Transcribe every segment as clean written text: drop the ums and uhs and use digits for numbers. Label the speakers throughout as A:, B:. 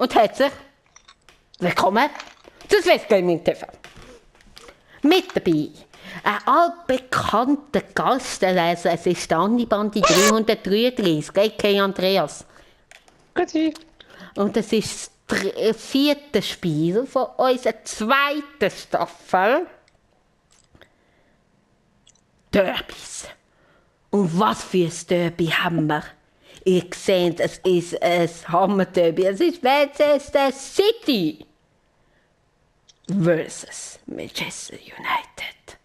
A: und herzlich willkommen zu Swiss Gaming TV. Mit dabei ein altbekannter Gastenleser, es ist der Annibandi 333, a.k.a. Andreas.
B: Guti.
A: Und es ist das vierte Spiel von unserer zweiten Staffel. Derbys. Und was für ein Derby haben wir? Ihr seht, es ist ein Hammer-Derby. Es ist Manchester City versus Manchester United.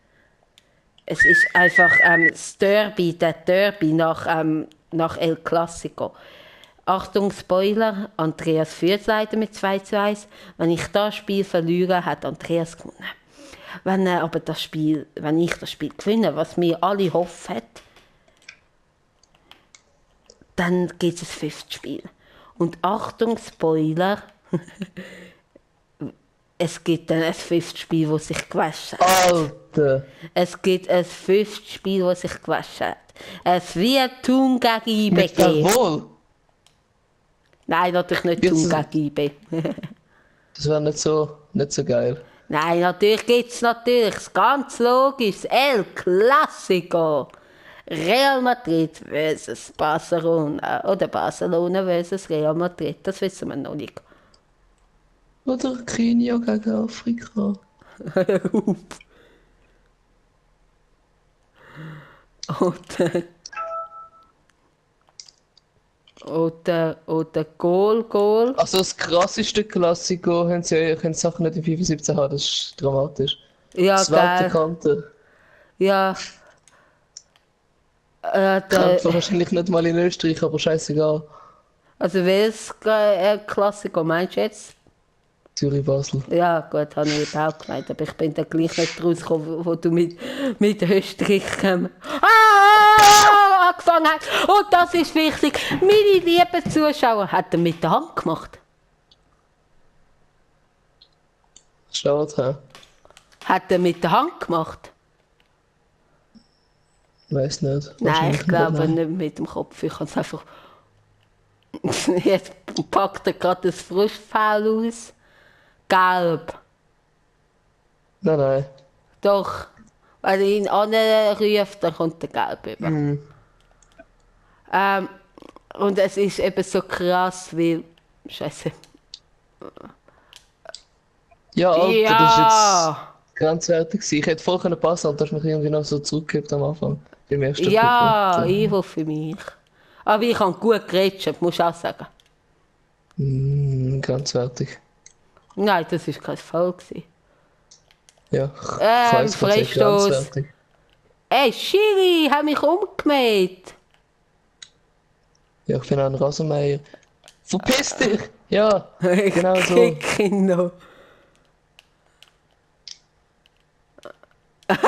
A: Es ist einfach das Derby, der Derby nach El Clasico. Achtung, Spoiler, Andreas führt leider mit 2:1. Wenn ich das Spiel verliere, hat Andreas gewonnen. Wenn ich das Spiel gewinne, was wir alle hoffen, dann gibt es ein fünftes Spiel. Und Achtung, Spoiler, es gibt dann ein fünftes Spiel, das sich gewaschen hat.
B: Alter.
A: Es gibt ein fünftes Spiel, das sich gewaschen hat. Es wird Thun gegen IB
B: Mit
A: geben.
B: Jawohl.
A: Nein, natürlich nicht
B: Wird's-
A: Thun gegen IB.
B: Das wäre nicht so geil.
A: Nein, natürlich gibt es natürlich, ganz logisch, El Clasico. Real Madrid versus Barcelona. Oder Barcelona versus Real Madrid, das wissen wir noch nicht.
B: Oder Kenia gegen Afrika.
A: Oder Goal.
B: Also das krasseste Klassiko können sie Sachen nicht in 75 haben, das ist dramatisch.
A: Ja,
B: Das
A: geil.
B: Weltbekannte.
A: Ja.
B: Kämpfen wahrscheinlich nicht mal in Österreich, aber scheißegal.
A: Also welches Klassiker meinst du jetzt?
B: Zürich-Basel.
A: Ja, gut, habe ich auch gemeint, aber ich bin dann gleich nicht rausgekommen, wo du mit Österreich angefangen hast. Und das ist wichtig, meine lieben Zuschauer, hat er mit der Hand gemacht.
B: Schade, hä?
A: Hat er mit der Hand gemacht?
B: Weiß nicht.
A: Nein,
B: Wahrscheinlich
A: ich glaube
B: nein.
A: nicht mit dem Kopf. Ich kann es einfach... Jetzt packt er gerade das Frischfoul aus. Gelb.
B: Nein.
A: Doch. Wenn er ihn anruft, dann kommt der Gelb über.
B: Mhm.
A: Und es ist eben so krass, weil... Scheiße.
B: Ja, Alter, das ist
A: Ja!
B: jetzt grenzwertig gewesen. Ich hätte voll können passen, aber du hast mich irgendwie noch so zurückgehabt am Anfang. Beim ersten
A: Ja,
B: Viertel.
A: Ivo für mich. Aber ich habe gut geredet, muss ich auch sagen.
B: Grenzwertig.
A: Nein, das war kein Fall gewesen.
B: Ja, ich weiss, was ist
A: Freistoß.
B: grenzwertig.
A: Ey, Schiri, hat mich umgemäht.
B: Ja, ich bin auch ein Rasenmäher. Verpiss dich! Ja, genau so.
A: Kick ihn noch.
B: Alter.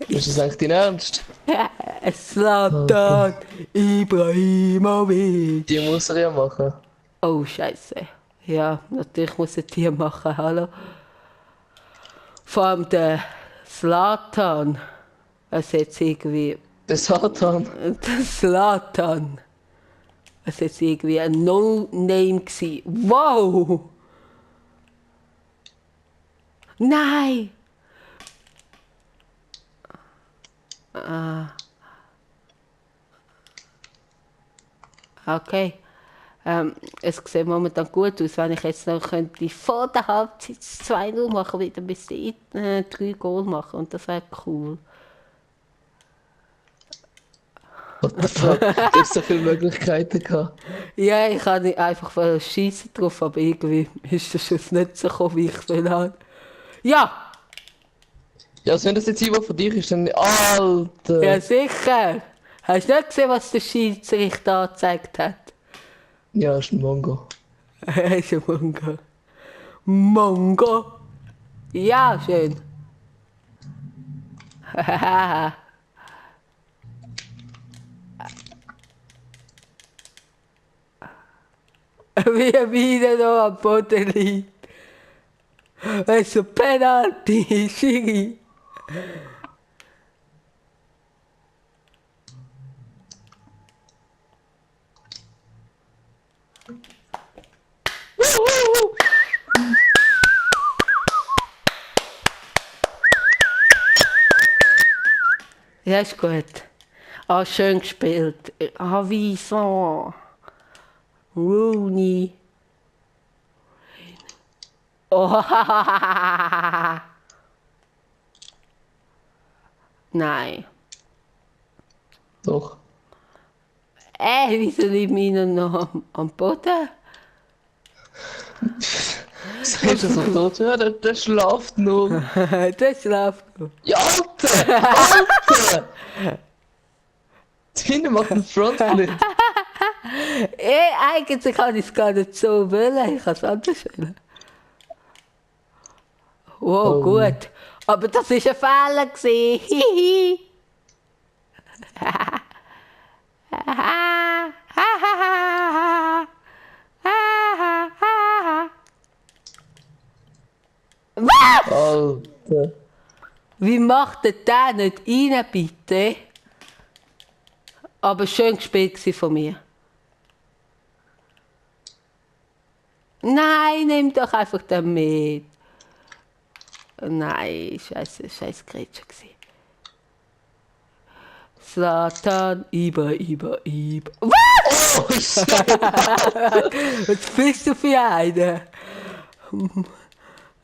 B: Ist das eigentlich dein Ernst?
A: Zlatan Ibrahimovic.
B: Die muss er ja machen.
A: Oh, Scheiße. Ja, natürlich muss er die machen, hallo. Vor allem der Zlatan. Es jetzt irgendwie.
B: Der Satan.
A: Der Zlatan. Es jetzt irgendwie ein No-Name gsi. Wow! Nein! Okay. Es sieht momentan gut aus, wenn ich jetzt noch könnte vor der Halbzeit 2:0 machen, wieder müsste ich 3 Goal machen und das wäre cool.
B: What the fuck? Du hast so viele Möglichkeiten gehabt.
A: Ja, ich hatte einfach schießen drauf, aber irgendwie ist der Schuss nicht so gekommen, wie ich es will. Ja!
B: Ja, also wenn das jetzt Ivo von dir ist, dann... Alter!
A: Ja, sicher! Hast du nicht gesehen, was der Schiedsrichter angezeigt hat?
B: Ja, ist ein Mongo.
A: Er ist ein Mongo. Mongo! Ja, schön. Wie er wieder noch am Boden liegt. Es ist Penalty, Schiri. Ja, ist gut. Ah, schön gespielt. Ah, wieso? Rooney. Oh, nein.
B: Doch.
A: Wieso liegt meiner noch am Boden?
B: Sagst du so tot? Ja, der schlaft noch.
A: Der schläft noch.
B: Ja, Alter! Alter! Tina macht einen Frontflip.
A: Eigentlich kann ich es gar nicht so wollen. Ich kann es anders wollen. Wow,
B: Oh.
A: gut. Aber das war ein Fehler. Hihi. Was?
B: Alter.
A: Wie macht der nicht rein, bitte? Aber schön gespielt von mir. Nein, nimm doch einfach den mit. Nein, scheiß Grätsche gsi. Zlatan, Iba. Was?
B: Oh, shit.
A: Was bist du für einen?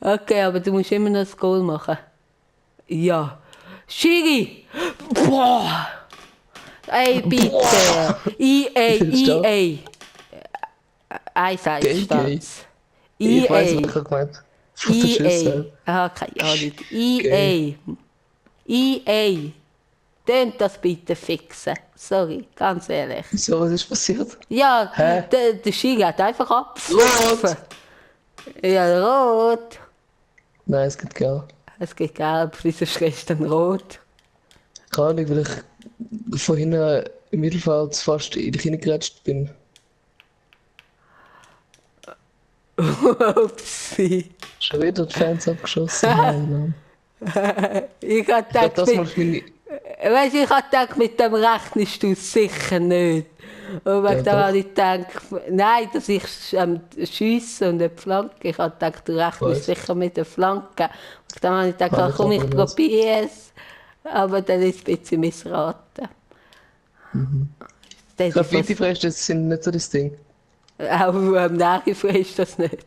A: Okay, aber du musst immer noch das Goal machen. Ja. Schiri! Boah! Ey, bitte! EA! 1-1
B: Gay.
A: steht's.
B: Ich weiß, was
A: EA!
B: ich gemeint. Von der Schüsse.
A: Keine Ahnung. EA! Tönt das bitte fixen. Sorry, ganz ehrlich.
B: Wieso, was ist passiert?
A: Ja,
B: Hä?
A: der Schiri hat einfach abgepfiffen.
B: Rot!
A: Ja, rot.
B: Nein, es geht gar.
A: Es geht gelb, wieso schreist du denn rot?
B: Keine Ahnung, weil ich vorhin im Mittelfeld fast in dich reingeratscht bin.
A: Upsi.
B: Schon wieder die Fans abgeschossen. Nein, Mann.
A: Ich hab
B: Ich glaub,
A: gedacht,
B: das mal ist meine...
A: weißt, ich hab gedacht, mit dem rechnest du sicher nicht. Und wegen
B: Ja,
A: dem
B: doch.
A: habe ich gedacht, nein, dass ich schiesse und nicht flanke. Ich hab gedacht, du rechnest
B: Was?
A: sicher mit der Flanke. Und dann habe ich gedacht,
B: Habe
A: ach,
B: ich
A: komm, ich
B: aber nicht.
A: probiere es. Aber dann ist es ein bisschen missraten. Das
B: Ich glaube,
A: ist
B: weite Freistöße sind nicht so das Ding.
A: auch am Nachhinein ist das nicht.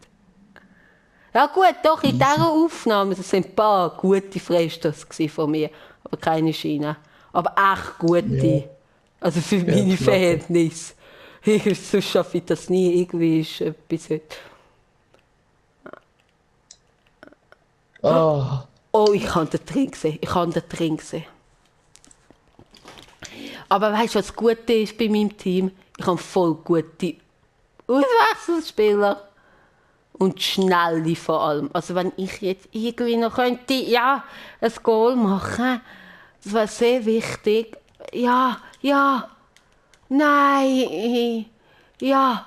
A: Ja gut, doch, in dieser Aufnahme, es sind ein paar gute Freistöße von mir, aber keine Schiene. Aber echt gute.
B: Ja.
A: Also für
B: Ja,
A: meine
B: klar.
A: Verhältnisse. Sonst schaffe ich das nie, irgendwie ist etwas heute.
B: Ah,
A: Oh, ich habe den drin gesehen. Aber weißt du, was das Gute ist bei meinem Team? Ich habe voll gute Auswechselspieler. Und schnelle vor allem. Also wenn ich jetzt irgendwie noch könnte, ja, ein Goal machen, das wäre sehr wichtig. Ja, nein, ja,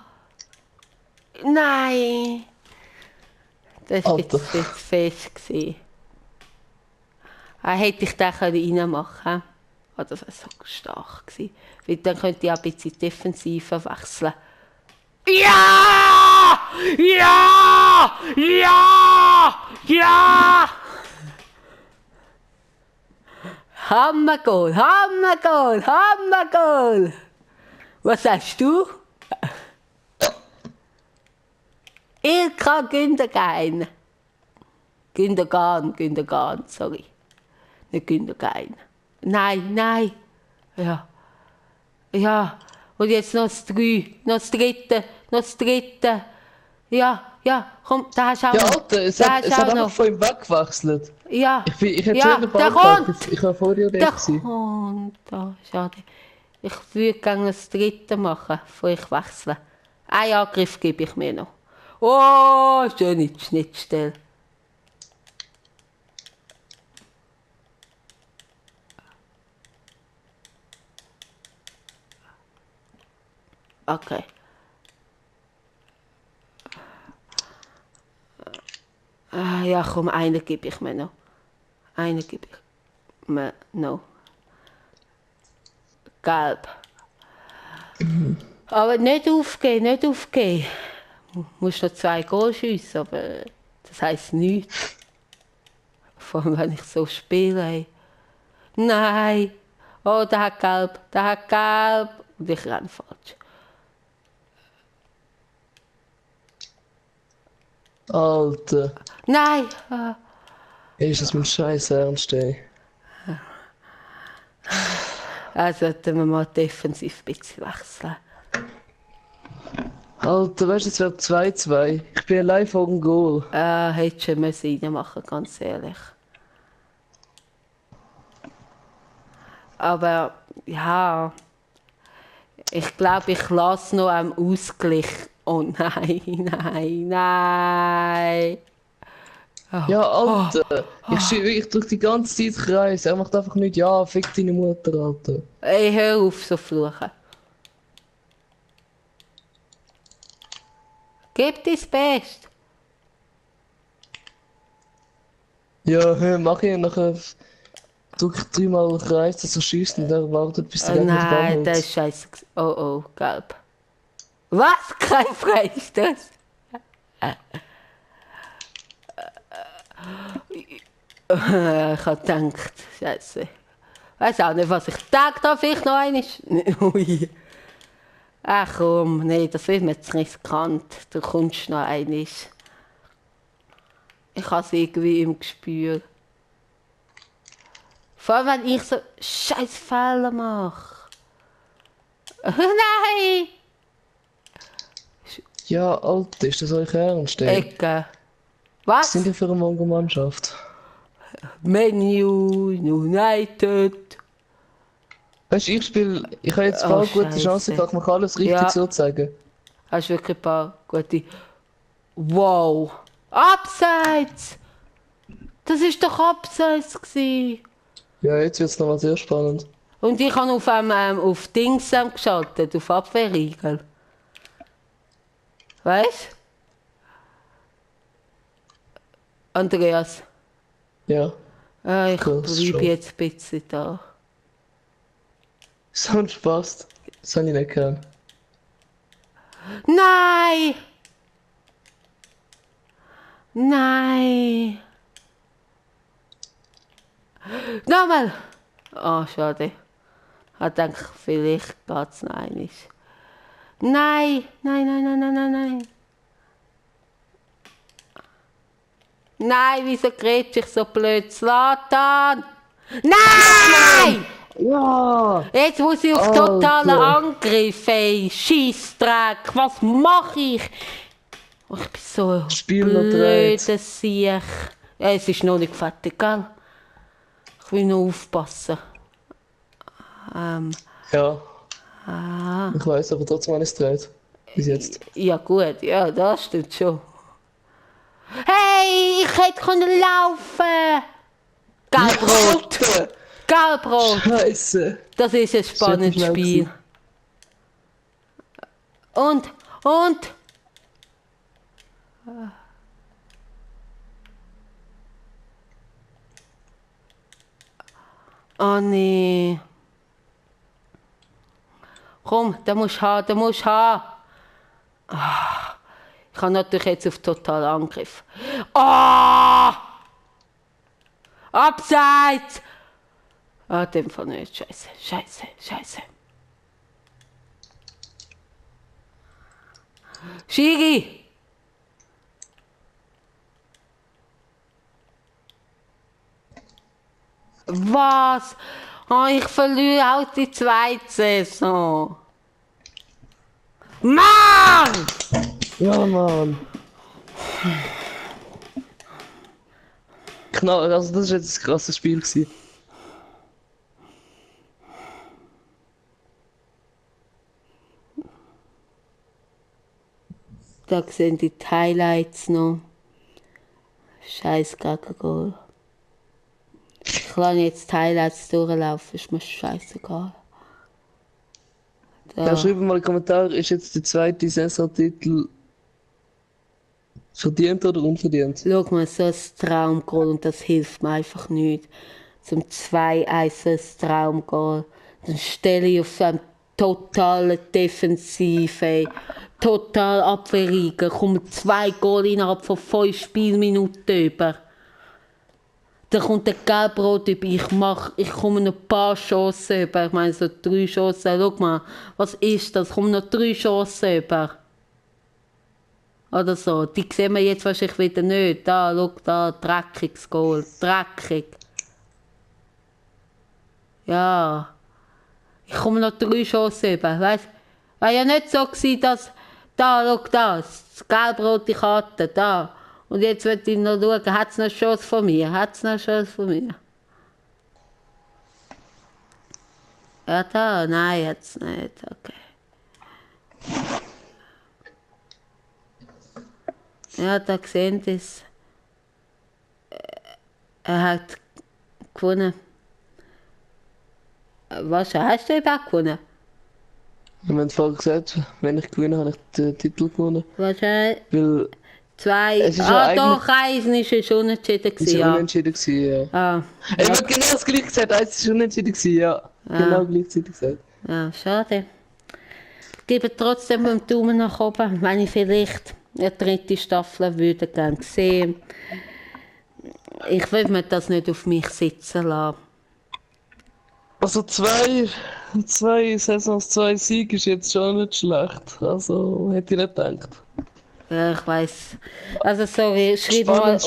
A: nein. Das war
B: Alter.
A: jetzt fest gewesen. Hätte ich den reinmachen können, das wäre so stark gewesen. Weil dann könnte ich auch ein bisschen defensiver wechseln. Ja! Ja! Ja! Ja! Hammergoal! Was sagst du? Ilka Gündogan. Gündogan, sorry. Nicht Gündogan. Nein. Ja. Und jetzt noch das dritte. Ja, komm, da hast du auch
B: ja,
A: noch.
B: Alter, es
A: Da
B: hat
A: hast du auch
B: einfach
A: noch.
B: von ihm weggewechselt.
A: Ja.
B: Ich hätte
A: Ja,
B: schon den
A: der
B: Ball gehabt.
A: kommt.
B: Ich war vor dir
A: Der
B: weg. gewesen.
A: kommt. Oh, schade. Ich würde gerne das dritte machen, bevor ich wechsle. Einen Angriff gebe ich mir noch. Oh, schöne Schnittstelle. Okay. Ja, komm, einen gebe ich mir noch. Gelb. Aber nicht aufgeben, nicht aufgeben. Du musst noch 2 Goal schiessen, aber das heisst nichts. Vor allem, wenn ich so spiele. Ey. Nein! Oh, der hat gelb, der hat gelb. Und ich renne falsch.
B: Alter.
A: Nein! Ah.
B: Ey, ist das mein Scheiß Ernst, ey?
A: Also sollten wir mal defensiv ein bisschen wechseln.
B: Alter, weißt du, es wird 2-2. Ich bin allein vor dem Goal.
A: Hätte schon müssen reinmachen, ganz ehrlich. Aber ja, ich glaube, ich lasse noch am Ausgleich. Oh nein, nein, nein.
B: Ja, Alter. Ich drück die ganze Zeit Kreis. Er macht einfach nicht ja, fick deine Mutter, Alter.
A: Ey, hör auf so fluchen. Gib dein Bestes.
B: Ja, mach ich nachher. Drück ich 3-mal Kreis, dass er schießt und er wartet, bis der
A: Oh
B: Gegner den Ball
A: nein,
B: holt.
A: das ist scheiße. Oh oh, gelb. Was? Kein Freistoß? Ich habe gedacht, scheiße. Ich weiß auch nicht, was ich gedacht habe, vielleicht noch einmal. Ui. Ach komm, nee, das ist mir zu riskant. Du kommst noch einmal. Ich habe es irgendwie im Gespür. Vor allem, wenn ich so scheiß Fehler mache. Nein!
B: Ja, Alter, ist das euch ernst, ey?
A: Ecke.
B: Was
A: Was?
B: sind ihr für eine Mongo-Mannschaft?
A: Menu, United.
B: Weißt du, ich habe jetzt ein
A: Oh,
B: paar gute
A: Scheisse.
B: Chancen gehabt, man kann alles richtig
A: Ja.
B: so zeigen.
A: Hast wirklich ein paar gute. Wow! Abseits! Das ist doch Abseits gsi.
B: Ja, jetzt wird es nochmal sehr spannend.
A: Und ich habe auf Dings geschaltet, auf Abwehrriegel. Weißt? Andreas,
B: Ja,
A: ich
B: Cool, das ist
A: bleibe
B: schon.
A: jetzt ein bisschen da.
B: sonst passt. Das habe ich nicht gern.
A: Nein! Nein! Nochmal! Ah, schade. Ich denke, vielleicht geht es noch einmal. Nein! Nein, nein, nein, nein, nein, nein! Nein, wieso grätsch ich so blöd? Zlatan! Nein!
B: Ja!
A: Jetzt muss ich auf
B: Alter.
A: totalen Angriff, ey. Scheissdreck, was mache ich? Oh, ich bin so ein
B: Spiel noch dreht.
A: blöder Siech. Ja, es ist noch nicht fertig, gell? Ich will noch aufpassen.
B: Ja. Ich weiß, aber trotzdem habe ich es gedreht. Bis jetzt.
A: Ja gut, ja, das stimmt schon. Hey, ich hätte können laufen! Gelb-Rot!
B: Alter!
A: Gelb-Rot!
B: Scheiße!
A: Das ist ein spannendes
B: schnell
A: Spiel. Und? Oh nee. Komm, den musst du haben, den musst du haben. Ah, ich habe natürlich jetzt auf total Angriff. Ah! Abseits! Ah, dem Fall nicht. Scheiße, scheiße, scheiße. Schiri! Was? Oh, ich verliere auch die zweite Saison. Mann!
B: Ja, Mann! Knall, also das ist jetzt ein krasses Spiel gewesen.
A: Da sehen die Highlights noch. Scheiß Gegengol. Ich lasse jetzt die Highlights durchlaufen, ist mir scheißegal.
B: Ja, schreib mal in den Kommentar, ist jetzt der zweite Saisontitel verdient oder unverdient?
A: Schau mal, so ein Traumgoal und das hilft mir einfach nicht. Zum 2-1 so ein Traumgoal. Dann stelle ich auf Total defensiv, ey. Total abwehrige. Kommen 2 Goal innerhalb von 5 Spielminuten über. Dann kommt der Gelbrot über. Ich komme noch ein paar Chancen über. Ich meine, so 3 Chancen. Schau mal, was ist das? Ich komme noch 3 Chancen über. Oder so. Die sehen wir jetzt wahrscheinlich wieder nicht. Da, schau da, dreckiges Goal. Dreckig. Ja. Ich komme noch 3 Chancen über. Weißt du? War ja nicht so gewesen, dass. Da, schau das gelb-rote Karte, da. Und jetzt will ich noch schauen, hat es noch eine Chance von mir? Hat es noch eine Chance von mir? Ja, da, nein, jetzt nicht, okay. Ja, da sehen Sie es. Er hat gewonnen. Was, hast du überhaupt gewonnen?
B: Wir haben vorher gesagt, wenn ich gewinne, habe ich den Titel gewonnen.
A: Wahrscheinlich.
B: Weil
A: 2.
B: es ist ja
A: Doch, 1 war schon unentschieden.
B: es war unentschieden gewesen, ja.
A: Ah,
B: Ich habe genau das gleiche gesagt, eins war unentschieden gewesen, ja. Genau gleichzeitig gesagt.
A: ja, schade. Ich gebe trotzdem einen Daumen nach oben, wenn ich vielleicht eine 3. Staffel würde gerne sehen. Ich will mir das nicht auf mich sitzen lassen.
B: Also 2 Saisons, 2 Siege ist jetzt schon nicht schlecht. Also hätte ich nicht gedacht.
A: Ja, ich weiss. Also sorry, schreibt mal.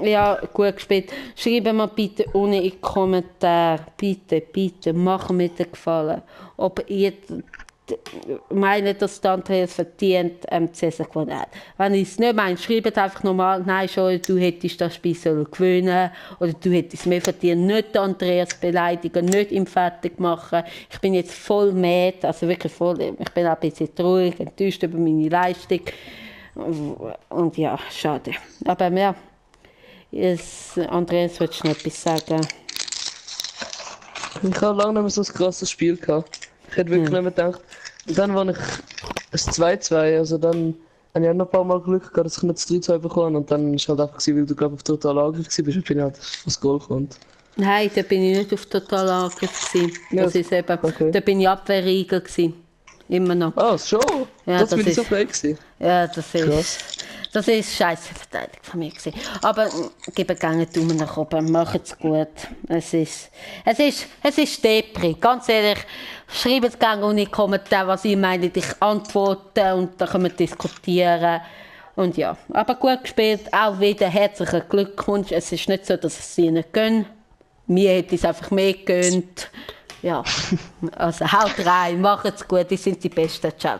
A: Ja, gut gespielt. Schreibt mal bitte unten in die Kommentare. Bitte, machen mir den Gefallen. Ob ihr meint, dass der Andreas verdient, die Saison gewonnen hat. Wenn ich es nicht meine, schreibt einfach nochmal, nein, schon, du hättest das Spiel gewinnen oder du hättest mehr verdient. Nicht den Andreas beleidigen, nicht ihm fertig machen. Ich bin jetzt voll mad, also wirklich voll. Ich bin auch ein bisschen traurig, enttäuscht über meine Leistung. Und ja, schade. Aber ja, Andreas, willst du noch etwas sagen?
B: Ich habe lange nicht mehr so ein krasses Spiel gehabt. Ich hätte wirklich nicht mehr gedacht. Und dann war ich ein 2-2, also dann habe ich auch noch ein paar Mal Glück gehabt, dass ich nicht das 3-2 bekommen und dann war es halt einfach, weil du glaube auf total Angriff warst und bin halt aufs Goal gekommen.
A: Nein, da bin ich nicht auf total Angriff gewesen. Das
B: Ja,
A: ist eben,
B: okay.
A: da bin ich Abwehrriegel gewesen. Immer noch.
B: Ah, schon?
A: Ja,
B: das
A: das
B: bin ich so
A: ist-
B: frei gewesen.
A: Ja, das
B: Krass.
A: ist scheisse Verteidigung von mir gewesen. Aber gebe gerne einen Daumen nach oben, macht's gut. Es ist Depri. Ganz ehrlich, schreibt gerne in die Kommentare, was ihr meint. Ich antworte und dann können wir diskutieren. Und ja, aber gut gespielt. Auch wieder herzlichen Glückwunsch. Es ist nicht so, dass es sie nicht gönnen. Mir hätte es einfach mehr gegönnt. Ja, also haut rein, macht's gut, ihr seid die Besten. Ciao.